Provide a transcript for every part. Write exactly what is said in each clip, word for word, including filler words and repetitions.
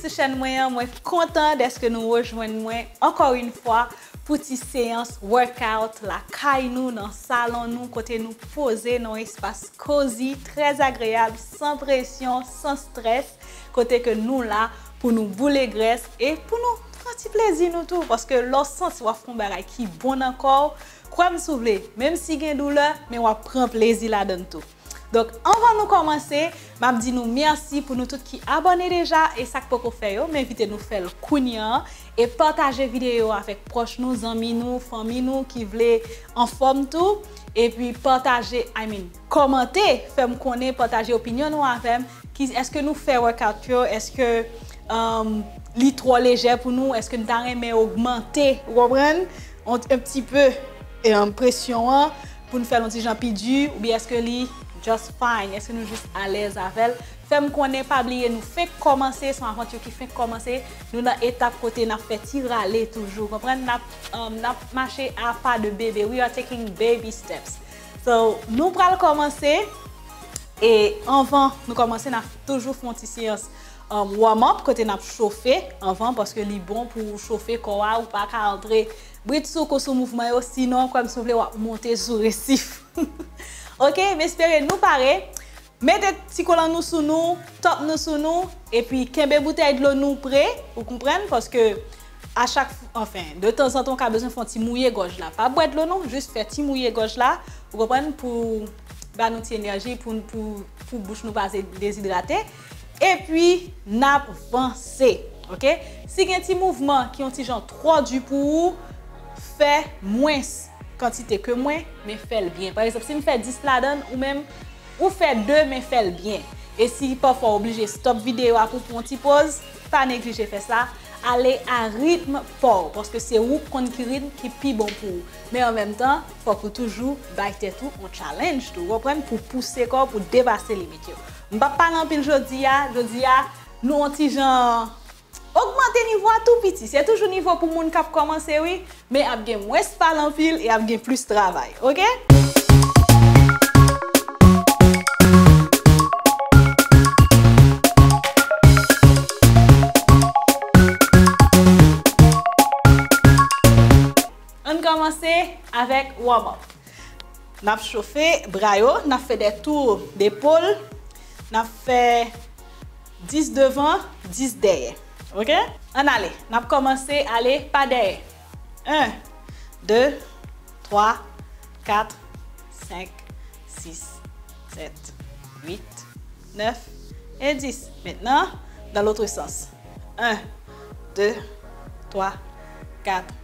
Sou chèn mwen an, mwen kontan dèske nou rejwenn mwen ankò yon fwa pou ti seyans workout lakay nou, nan salon nou, kote nou poze nan yon espas cozy, trè agreyab, san presyon, san strès, kote ke nou la pou nou boule grès e pou nou pran ti plezi nou tou, paske lè w santi w ap fè yon bagay ki bon nan kò w, kwè m si w vle, menm si gen doulè, men w ap pran plezi ladan l tou. Donk, anvan nou kòmanse, m ap di nou mèsi pou nou tout ki abòne deja, e sa k poko fè yo, m envite nou fè l kounye a, e pataje videyo a avèk pwòch nou, zanmi nou, fanmi nou ki vle anfòm tou, epi pataje, I mean, kòmante, fè m konnen, pataje opinyon nou avè m, ki, èske nou fè workout yo, èske, um, li twò lejè pou nou, èske n ta renmen ogmante, ou konprann, on, un petit peu, e, um, presyon an, pou n fè l yon ti jan pi di, oubyen èske li just fine? Èske nou jis alèz avè l? Fè m konnen, pa bliye, nou fenk kòmanse, se yon avanti ki fenk kòmanse. Nou nan etap kote n ap fè ti rale toujou, konprann? N ap, um, n ap mache a pa de bebe. We are taking baby steps. So, nou pral kòmanse. E anvan nou kòmanse, n ap toujou fè yon ti seyans, um, warm up, kote n ap chofe anvan, paske li bon pou w chofe kò a, ou pa ka antre britsoukou sou mouvman yo, sinon, kwè m si w vle, w ap monte sou resif. Ok, m espere nou pare. Mete ti kolan nou sou nou, top nou sou nou, epi kenbe boutèy dlo nou pre, ou konprann, paske a chak, anfen, de tanzantan, w ka bezwen fè yon ti mouye gòj la. Pa bwè dlo non, jis fè ti mouye gòj la, ou konprann, pou ba nou ti enèji, pou, pou, pou bouch nou pa ze-, dezidrate. Epi, n ap vanse, ok? Si gen ti mouvman ki yon ti jan twò di pou ou, fè mwens kantite ke mwen, men fè l byen. Pa egzanp, si m fè dis ladan l, ou menm, ou fè de, men fè l byen. E si pafwa w oblije stop videyo a pou pran yon ti poz, pa neglije fè sa. Ale a ritm pa w, paske se ou k konn ki ritm ki pi bon pou ou. Men an menm tan, fòk ou toujou bay tèt ou yon challenge tou, w konprann, pou pouse kò w, pou depase limit yo. M p ap pale anpil jodi a, jodi a, nou yon ti jan ogmante nivo a tou piti. Se toujou nivo pou moun k ap kòmanse, wi, men ap gen mwens pale anpil e ap gen plis travay, ok? Ann kòmanse avèk warm up. N ap chofe bra yo, n ap fè de tou depòl, n ap fè dis devan, dis dèyè. Ok? Ann ale, n ap kòmanse ale pa dèyè. En, de, twa, kat, senk, sis, sèt, uit, nèf e dis. Maintenant, dans l'autre sens. En, de, twa, kat,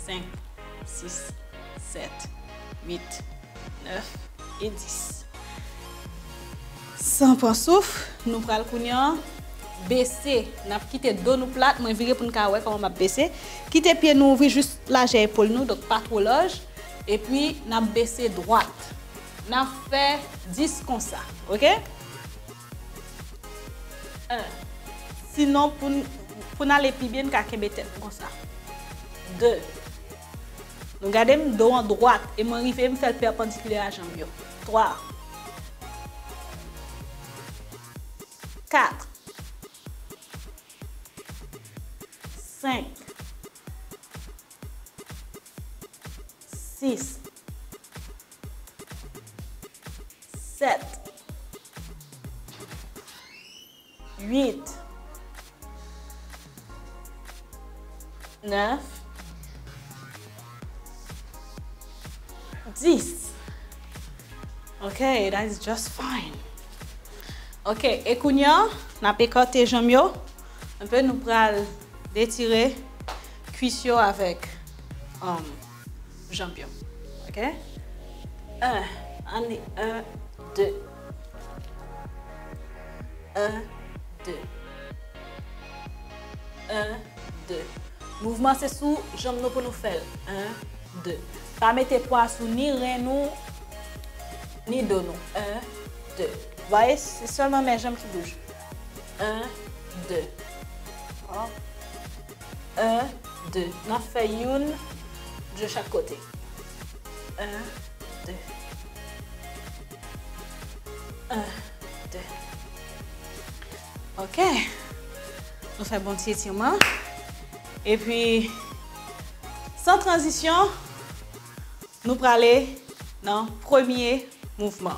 senk, sis, sèt, uit, nèf e dis. San pran souf, nou pral kounye a bese. N ap kite do nou plat, mwen vire pou n ka wè kòman m ap bese. Kite pye nou ouvri jis lajè epòl nou, donk pa twò laj. Epi n ap bese dwat. N ap fè dis konsa, ok? En. Sinon, pou n, pou n ale pi byen, n ka kenbe tèt nou konsa. De. Nou gade m, do an dwat, e mwen rive, m fè l pèpandikilè a janm yo. Twa. Kat. Senk. Sis. Sèt. Uit. Nèf. Dis. Ok, that is just fine. Ok, e kounye a, n ap ekate janm yo. Enpe, nou pral detire kwis yo avèk, um, janm yo. Ok? En, ann, en, de. En, de. En, de. Mouvman se sou janm nou pou nou fè l. En, de. Pa mete pwa sou ni ren nou, ni do nou. En, de. Vwaye, se sèlman men janm ki bouje. En, de. Dakò? En, de. N ap fè youn de chak kote. En, de. En, de. Ok. Nou fè bon ti etirman. Epi, san tranzisyon, nou prale nan premye mouvman.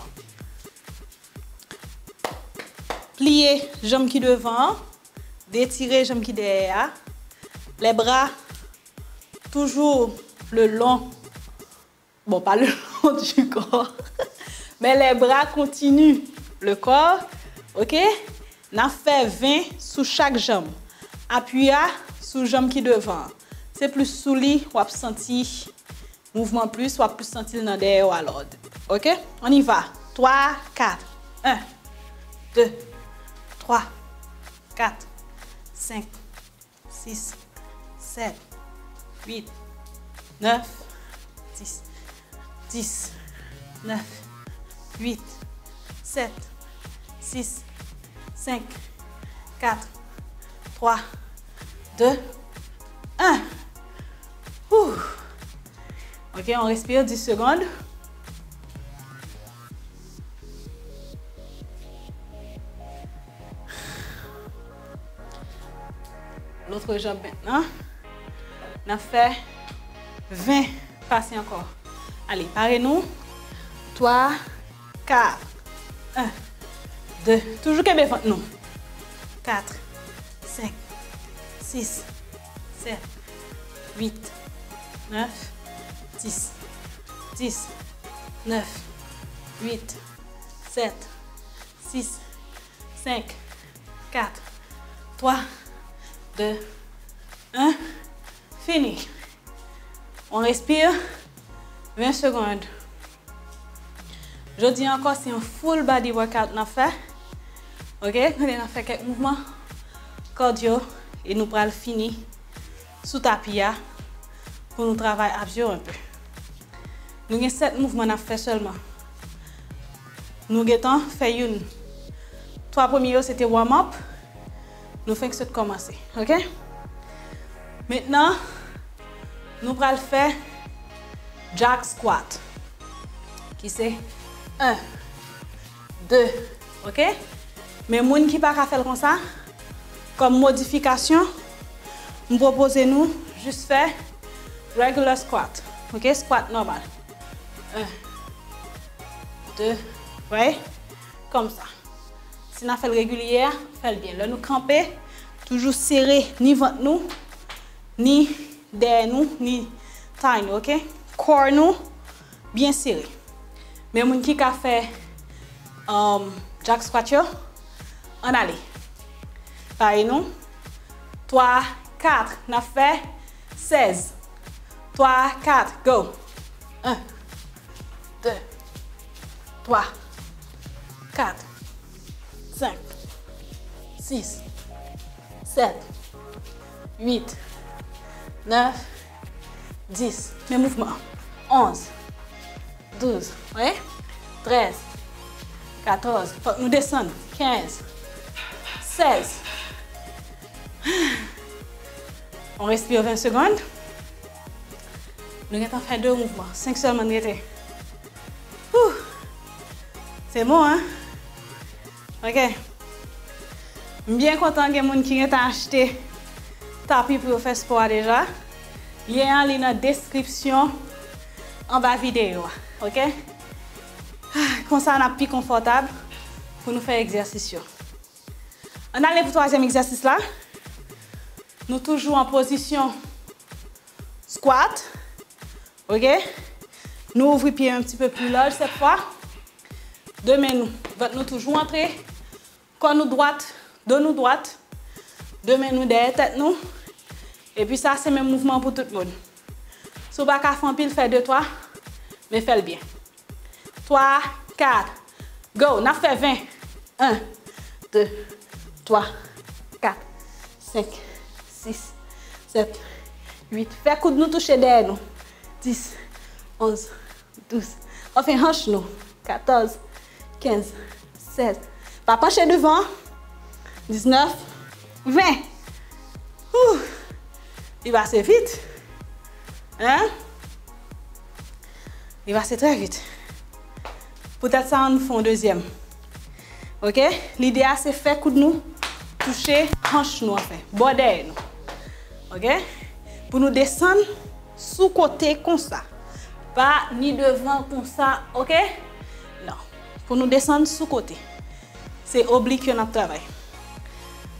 Pliye janm ki devan an, detire janm ki dèyè a. Les bras toujours le long, bon, pas le long du corps, mais les bras continuent le corps, ok? N ap fè ven sou chak janm. Apiye a sou janm ki devan an. Se plis sou li w ap santi mouvman plis, w ap plis santi l nan dèyè w alò. Ok? On y va. Twa, kat. Un, deux, trois, quatre, cinq, six, sept, huit, neuf, dix. Dix, neuf, huit, sept, six, cinq, quatre, trois, deux, un. Whew. Ok, on respire dix secondes. Lòt janm mentnan. N ap fè ven pase ankò. Ale, pare nou. Twa, kat. Un, de. Toujou kenbe vant nou. Kat, senk, sis, sèt, uit, nèf, dis. Dis, nèf, uit, sèt, sis, senk, kat, twa, de, en. Fini. On respire. Ven segonn. Jodi a ankò, se yon full body workout n ap fè. Ok? Kote n ap fè kèk mouvman cardio e nou pral fini sou tapi a pou nou travay abs yo enpe. Nou gen sèt mouvman n ap fè sèlman. Nou gentan fè youn. Twa premye yo, se te warm up. Nou fenk sot kòmanse, ok? Mentnan, nou pral fè jack squat, ki se en, de, ok? Men moun ki pa ka fè l konsa, kòm modifikasyon, m pwopoze nou jis fè regular squat, ok? Squat nòmal. En, de, right? Kòmsa. Si n ap fè l regilye a, fè l byen. Lè nou kanpe, toujou sere ni vant nou, ni dèyè nou, ni tay nou, ok? Core nou byen sere. Men moun ki ka fè, um, jack squat yo, ann ale. Pare nou. Twa, kat. N ap fè sèz. Twa, kat. Go. En, de, twa, kat, senk, sis, sèt, uit, nèf, dis. Men mouvman. Onz, douz, wi. Trèz, katòz. Fòk nou desann. Kenz, sèz. On respire ven segonn. Nou gentan fè de mouvman. Senk sèlman n rete. Whew. Se bon, hein? Ok. M byen kontan gen moun ki gentan achte tapi pou yo fè spò a deja. Lyen an li nan deskripsyon anba videyo a, ok? Ah, konsa n ap pi konfòtab pou nou fè egzèsis yo. Ann ale pou twazyèm egzèsis la. Nou toujou an pozisyon squat. Ok? Nou ouvri pye yon ti pe pli laj sèt fwa. De men nou, vant nou toujou antre. Kò nou dwat, do nou dwat. De men nou dèyè tèt nou. Epi sa se menm mouvman pou tout moun. Si w pa ka fè anpil, fè de twa, men fè l byen. Twa, kat. Go! N ap fè ven. En, de, twa, kat, senk, sis, sèt, uit. Fè koud nou touche dèyè nou. Dis, onz, douz. Anfen, hanch nou. Katòz, kenz, sèz. Pa panche devan. Diznèf, ven. Whew! Li pase vit. Hein? Li pase trè vit. Poutèt sa, ann fè yon dezyèm. Ok? Lide a se fè koud nou touche hanch nou, anfen, bò dèyè nou. Ok? Pou nou desann sou kote konsa. Pa ni devan konsa, ok? Non. Pou nou desann sou kote. Se oblik yo n ap travay.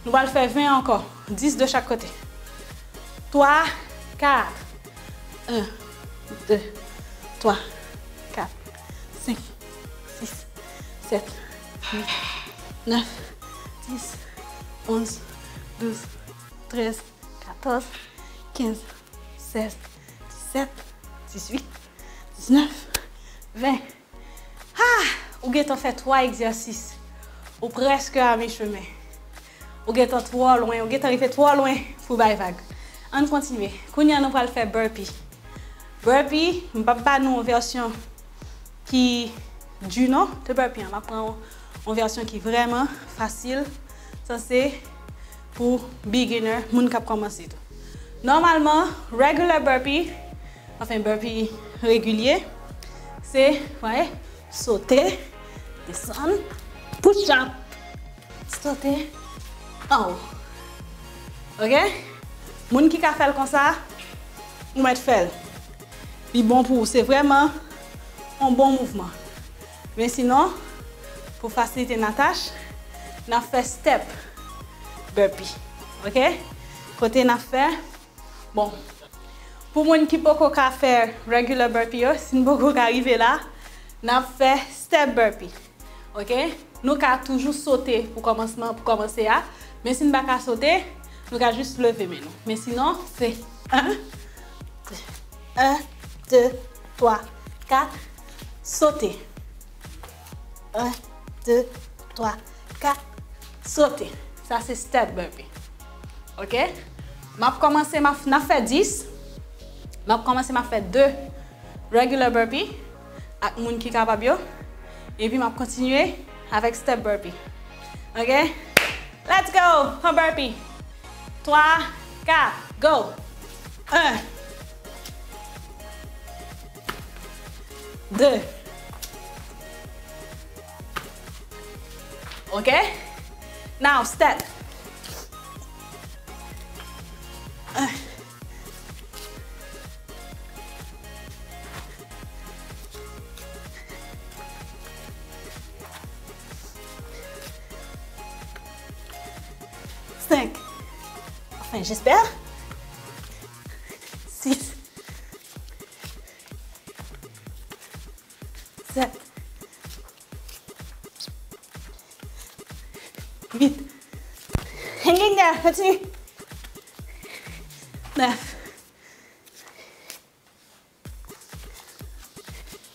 Nou pral fè ven ankò. Dis de chak kote. Twa, kat. En, de, twa, kat, senk, sis, sèt, uit, nèf, dis, onz, douz, trèz, katòz, kenz, sèz, disèt, dizuit, diznèf, ven. Ha! Ou gentan fè twa egzèsis. Ou prèske a mi chemen. Ou gentan twò lwen, ou gentan rive twò lwen pou bay vag. Ann kontinye. Kounye a nou pral fè burpee. Burpee, m p ap ba nou yon vèsyon ki di non de burpee an. M ap pran yon, yon vèsyon ki vrèman fasil. Sa se pou beginner, moun k ap kòmanse tou. Nòmalman, regular burpee, anfen, burpee regilye, se, wè, sote, desann, push up, sote, anwo. Ok? Moun ki ka fè l konsa, ou mèt fè l. Li bon pou ou. Se vrèman yon bon mouvman. Men sinon, pou fasilite Natacha, n ap fè step burpee. Ok? Kote n ap fè, bon, pou moun ki poko ka fè regular burpee yo, si n poko ka rive la, n ap fè step burpee. Ok? Nou ka toujou sote pou kòmansman, pou kòmanse a. Men si n pa ka sote, nou ka jis leve men nou. Men sinon, se en, de, en, de, twa, kat, sote. En, de, twa, kat, sote. Sa se step burpee. Ok? M ap kòmanse, m ap, n ap fè dis. M ap kòmanse, m ap fè de regular burpee ak moun ki kapab yo. Epi m ap kontinye avèk step burpee. Ok? Let's go! Pran burpee. Twa, kat, go! En. De. Ok? Now, step. En. Senk. Enfin, j'espère. Sis. Sèt. Uit. Hang in there, kontinye. Nèf.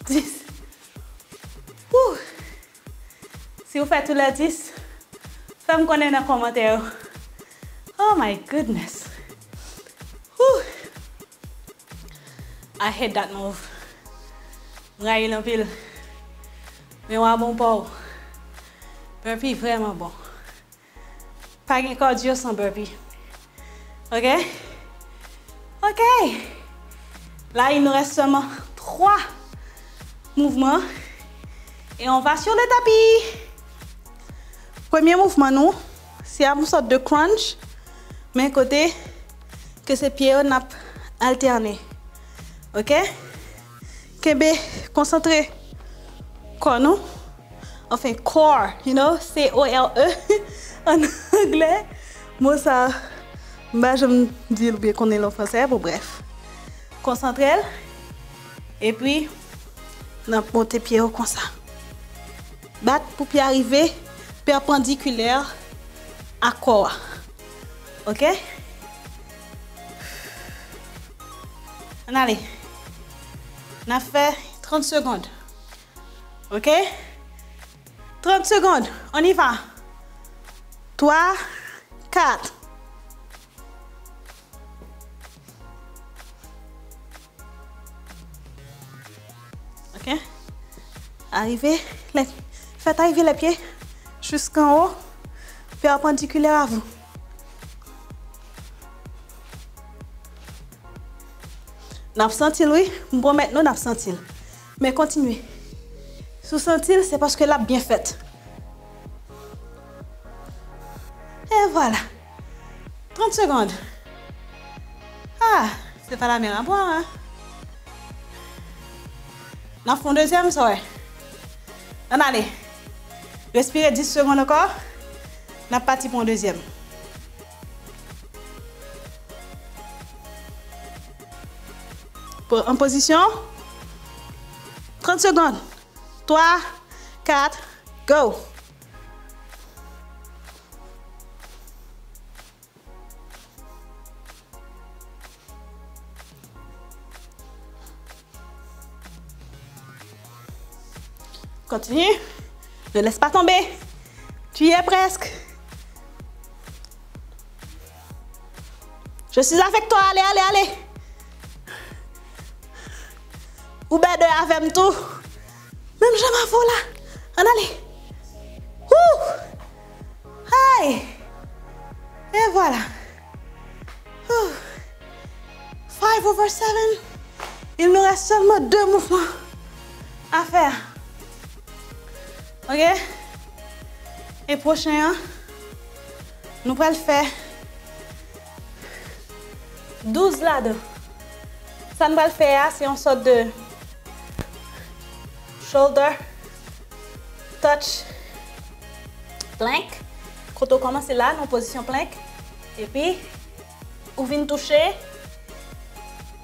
Dis. Woo. Si w fè tou lè dis, fè m konnen nan kòmantè yo. Oh my goodness. Woo. I hate that move. M rayi l anpil. Men w a bon pa w. Burpee vrèman bon. Pa gen cardio san burpee. Ok? Ok! La, il nous reste seulement twa mouvman. E on va sur le tapis. Premye mouvman nou, se yon sòt de crunch, men kote ke se pye yo n ap altène. Ok? Kenbe, konsantre kò nou. Anfen, core, you know, C O R E an anglè. Mo sa, m pa janm di l oubyen konnen l an fransè, bon, brèf. Konsantre l, epi n ap monte pye yo konsa. Bat pou pye a rive pèpandikilè ak kò a. Ok? Ann ale. N ap fè trant segonn. Ok? Trant segonn. On y va. Twa, kat. Ok? Arrivé, les, faites arriver les pieds jusqu'en haut, perpendiculaire à vous. N ap santi l, wi. M pwomèt nou, n ap santi l. Men kontinye. Si w santi l, se paske l ap byen fèt. E vwala. Trant segonn. Ah, se pa la menm apwa, hein? N ap fè yon dezyèm, sa w wè. Ann ale. Respire dis segonn ankò. N ap pati pou yon dezyèm. Po-, an pozisyon. Trant segonn. Twa, kat, go! Continue. Ne laisse pas tomber. Tu y es presque. Je suis avec toi. Allez, allez, allez. Ou better avè m tou. Menm jan m avè w la. Ann ale. Woo! Hey! E vwala. Woo! Five over seven. Il nous reste seulement deux mouvements à faire. Ok? E pwochen an, nou pral fè douz ladan. Sa n pral fè a, se yon sòt de shoulder touch plank. Kote w kòmanse la, nan pozisyon plank. Epi, ou vin touche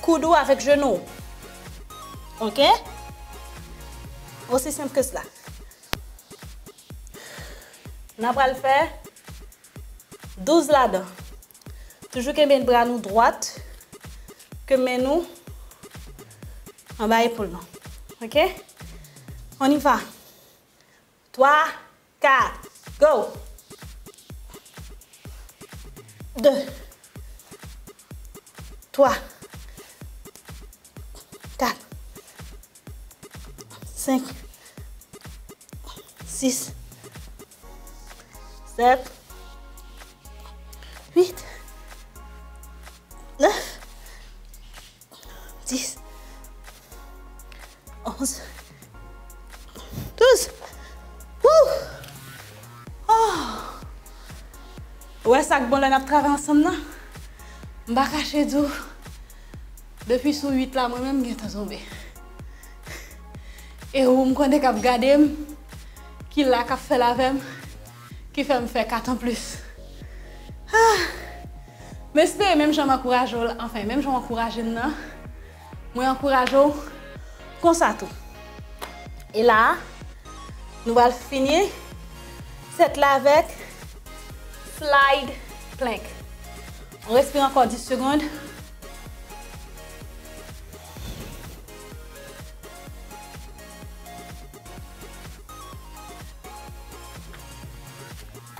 koud ou avèk jenou w. Ok? Aussi simple que cela. N a pral fè douz ladan. Toujou kenbe bra nou dwat, ke men nou anba epòl nou. Ok? On y va. Twa, kat, go! De. Twa. Kat. Senk. Sis. Sèt. Uit. Nèf. Dis. Onz. Douz. Woo! Oh! Ou wè sa k bon lè n ap travay ansanm nan? M pa kache di w, depi sou uit la, mwen menm m gentan tonbe. E ou, m konnen k ap gade m, ki la, k ap fè l avè m, ki fè m fè kat anplis. Ah! M espere menm jan m ankouraje w, anfen, menm jan w ankouraje m nan, mwen ankouraje w konsa tou. E la, nou pral fini sèt la avèk slide plank. On respire ankò dis segonn.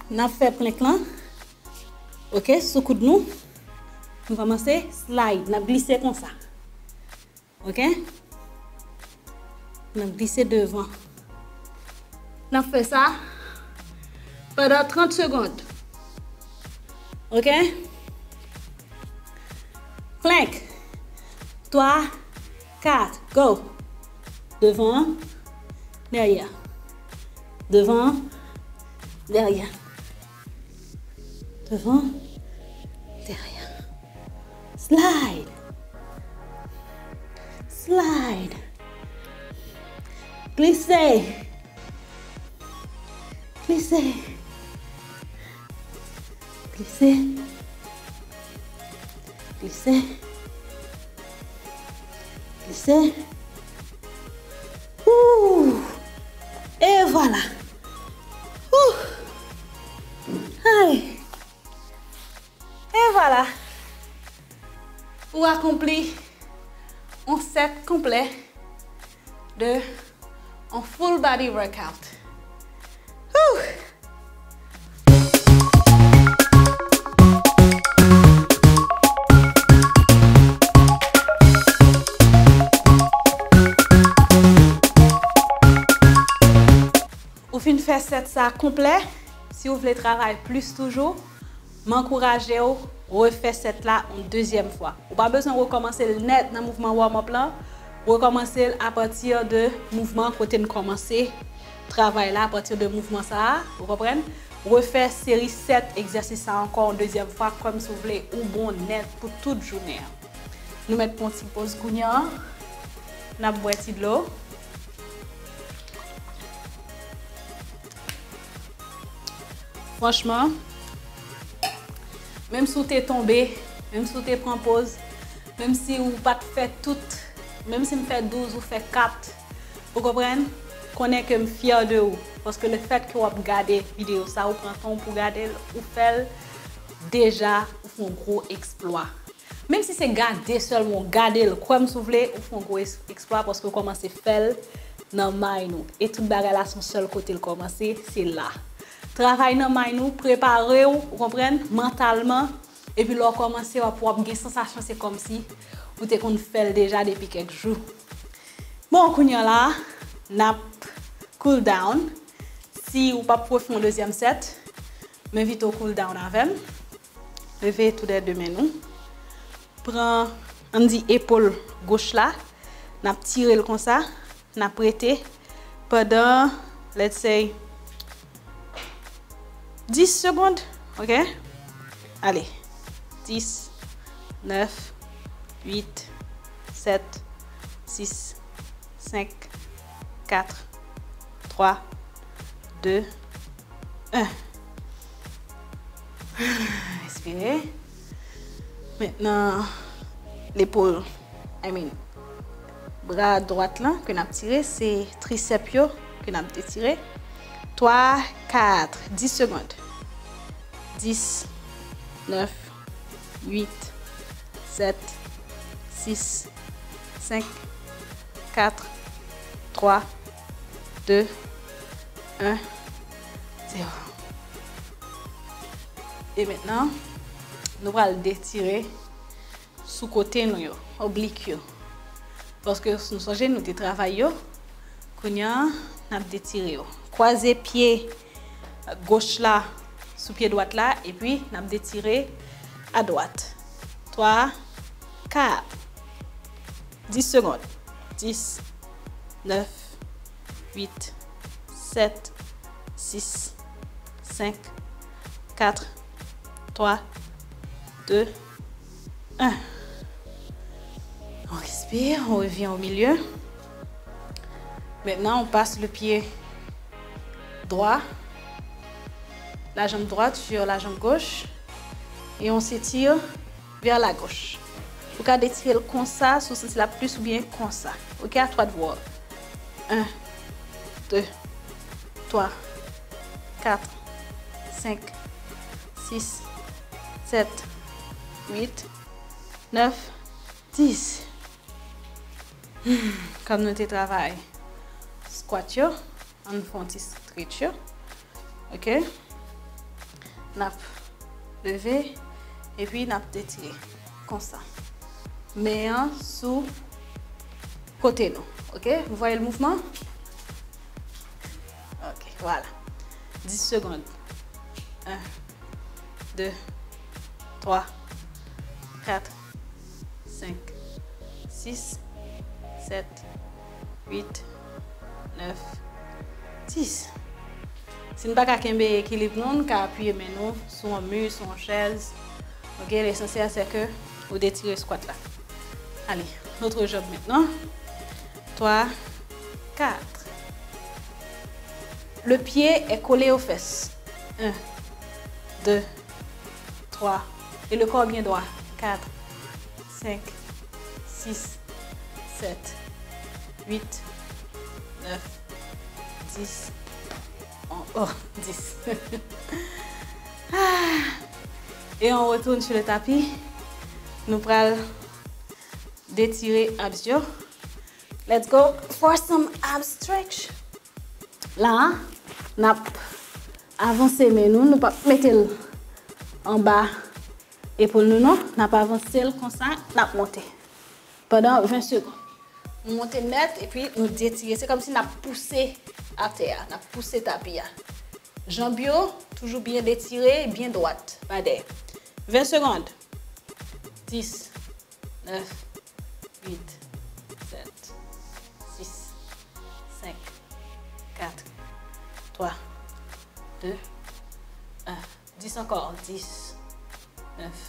N ap fè plank lan. Ok, sou koud nou. Nou kòmanse slide. N ap glise konsa. Ok? N ap glise devan. N ap fè sa pandan trant segonn. Ok? Plank. Twa, kat, go. Devan, dèyè. Devan, dèyè. Devan, dèyè. Slide. Slide. Glise. Glise. Glise. Glise. Glise. Ooh. E vwala. Ooh. Ay. E vwala. Ou akonpli yon sèt konplè de yon full body workout. Whew! Ou fin fè sèt sa konplè. Si w vle travay plis toujou, m ankouraje w refè sèt la yon dezyèm fwa. Ou pa bezwen rekòmanse l nèt nan mouvman warm up lan. Rekòmanse l apati de mouvman kote n kòmanse travay la, apati de mouvman sa a, ou konprann? refè seri sèt egzèsis sa ankò yon dezyèm fwa, kwè m si w vle, ou bon nèt pou tout jounen an. Nou mèt pran ti poz kounye a, n ap bwè ti dlo. Franchman, menm si w te tonbe, menm si w te pran poz, menm si w pa t fè tout, menm si m fè douz, ou fè kat, ou konprann? Konnen ke m fyè de ou. Paske lefètke w ap gade videyo sa, ou pran tan w pou gade l, ou fè l, deja, ou fè yon gwo eksplwa. Menm si se gade sèlman, w gade l, kwè m si w vle, ou fè yon gwo eks-, eksplwa paske w kòmanse fè l nan mind ou. E tout bagay la se yon sèl kote l kòmanse, se la. Travay nan mind ou, prepare w, ou konprann, mantalman, epi lè w kòmanse, w ap, w ap gen sansasyon se kòmsi ou te konn fè l deja depi kèk jou. Bon, kounye a la, n ap cool down. Si ou p ap refè yon dezyèm sèt, m envite w cool down avè m. Leve tou lè de men nou. Pran, ann di, epòl goch la. N ap tire l konsa. N ap rete pandan, let's say, dis segonn, oke? Ale. Dis, nèf, uit, sèt, sis, senk, kat, twa, de, en. Respire. Mentnan, lepòl, I mean, bra dwat lan ke n ap tire, se trisèp yo ke n ap detire. Twa, kat, dis segonn. Dis, nèf, uit, sèt, sis, senk, kat, twa, de, en, zewo. E mentnan, nou pral detire sou kote nou yo, oblik yo. Paske si nou sonje, nou te travay yo, kounye a, n ap detire yo. Kwaze pye goch la sou pye dwat la, epi n ap detire adwat. Twa, kat, dis segonn. Dis, nèf, uit, sèt, sis, senk, kat, twa, de, en. On respire, on revient au milieu. Maintenant, on passe le pied droit, la jambe droite sur la jambe gauche et on s'étire vers la gauche. Ou ka detire l konsa, si w santi l ap plis oubyen konsa. Ok, à toi de voir. En, de, twa, kat, senk, sis, sèt, uit, nèf, dis. Hmm, kòm nou te travay squat yo, ann fè yon ti stretch yo. Ok? N ap leve, epi n ap detire. Konsa. Men an sou kote nou. Ok? Vous voyez le mouvement? Ok, voilà. Dis secondes. Un, deux, trois, quatre, cinq, six, sept, huit, neuf, dix. Si n pa ka kenbe ekilib nou, n ka apiye men nou sou yon mi, sou yon chèz. Ok, lesansyèl se ke ou detire squat la. Allez, notre jambe maintenant. Trois, quatre. Le pied est collé aux fesses. Un, deux, trois. Et le corps bien droit. Quatre, cinq, six, sept, huit, neuf, dix. Oh, dix. Ah. Et on retourne sur le tapis. Nou pral detire abs yo. Let's go for some ab stretch. La, n ap avanse men nou, nou p ap mete l anba epòl nou non, n ap avanse l konsa, n ap monte. Pandan ven segonn. Nou monte nèt epi nou detire. Se kòmsi n ap pouse atè a, n ap pouse tapi a. Janb yo toujou byen detire, byen dwat, pa dèyè. Ven segonn. Dis, nèf, uit, sèt, sis, senk, kat, twa, de, Ah, dis ankò. Dis, nèf,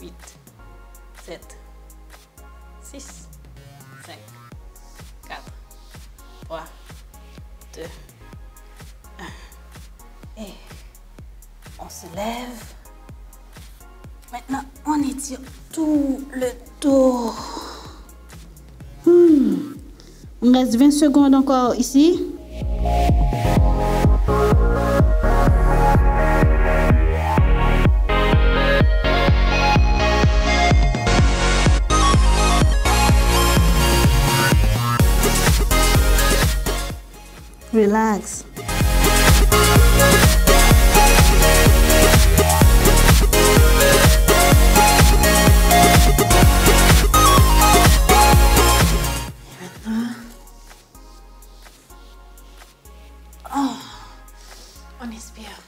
uit, sèt, sis, senk, kat, twa, de, en. Et on se lève. Maintenant, on étire tout le dos. Hmm. Il me reste vingt secondes encore ici. Relax. Maintenant, oh, on expire.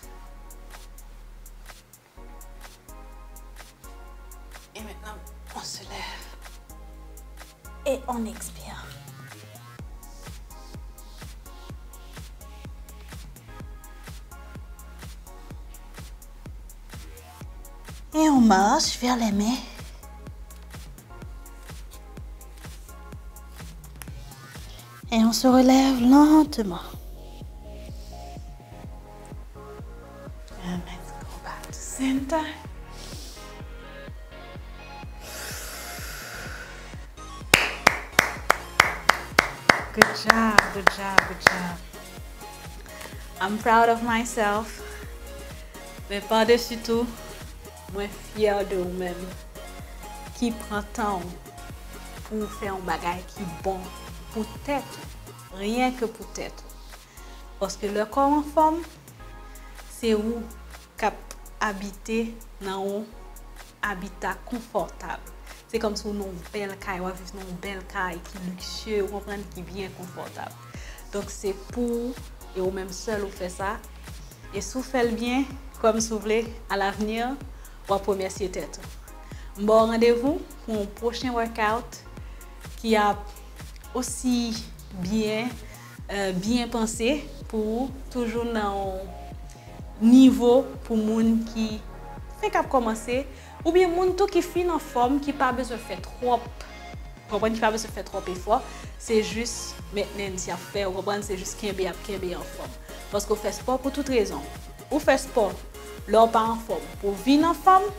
Et maintenant, on se lève. Et on expire. Et on marche vers les mains. Et on se relève lentement. And let's go back to center. Good job, good job, good job. I'm proud of myself. Men pa desi tou, mwen fyè de ou menm ki pran tan w pou w fè yon bagay ki bon pou tèt ou, ryen ke pou tèt ou. Paske lè kò w anfòm, se ou k ap abite nan yon abita konfòtab. Se kòmsi w nan yon bèl kay, w ap viv nan yon bèl kay ki liksye, ou konprann, ki byen konfòtab. Donk, se pou ou e ou menm sèl ou fè sa. E si w fè l byen, kwè m si w vle, alavni, w ap remèsye tèt ou. M ba w randevou pou yon pwochen workout ki ap osi byen, euh, byen panse pou ou, toujou nan yon nivo pou moun ki fenk ap kòmanse, oubyen moun tou ki fin anfòm, ki pa bezwen fè twòp, konprann, ki pa bezwen fè twòp efò, se jis mentnans y ap fè, ou konprann, se jis kenbe y ap kenbe anfòm. Paske w fè spò pou tout rezon. Ou fè spò lè w pa anfòm pou w vin anfòm,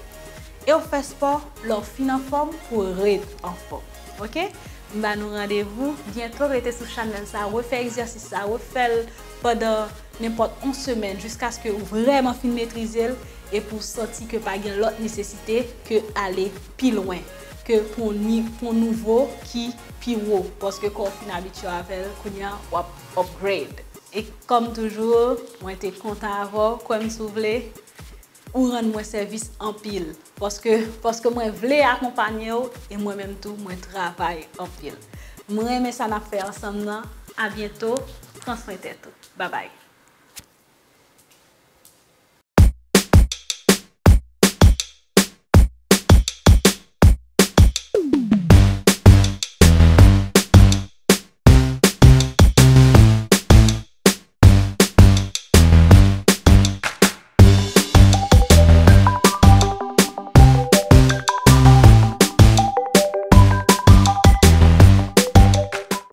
e w fè spò lè w fin anfòm pou w ret anfòm. Oke? M ba nou randevou byento, rete sou chanèl sa, refè egzèsis sa, refè l pandan nenpòt yon semèn jiskaske ou vrèman fin metrize l e pou w santi ke pa gen lòt nesesite ke ale pi lwen, ke pou yon ni-, pou yon nivo ki pi wo, paske kò w fin abitye avè l, kounye a w ap upgrade. E kòm toujou, mwen te kontan avè w, kwè m si w vle, ou rann mwen sèvis anpil. Paske, paske mwen vle akonpanye w e mwen menm tou, mwen travay anpil. Mwen renmen sa n ap fè ansanm nan. A byento, pran swen tèt ou. Babay.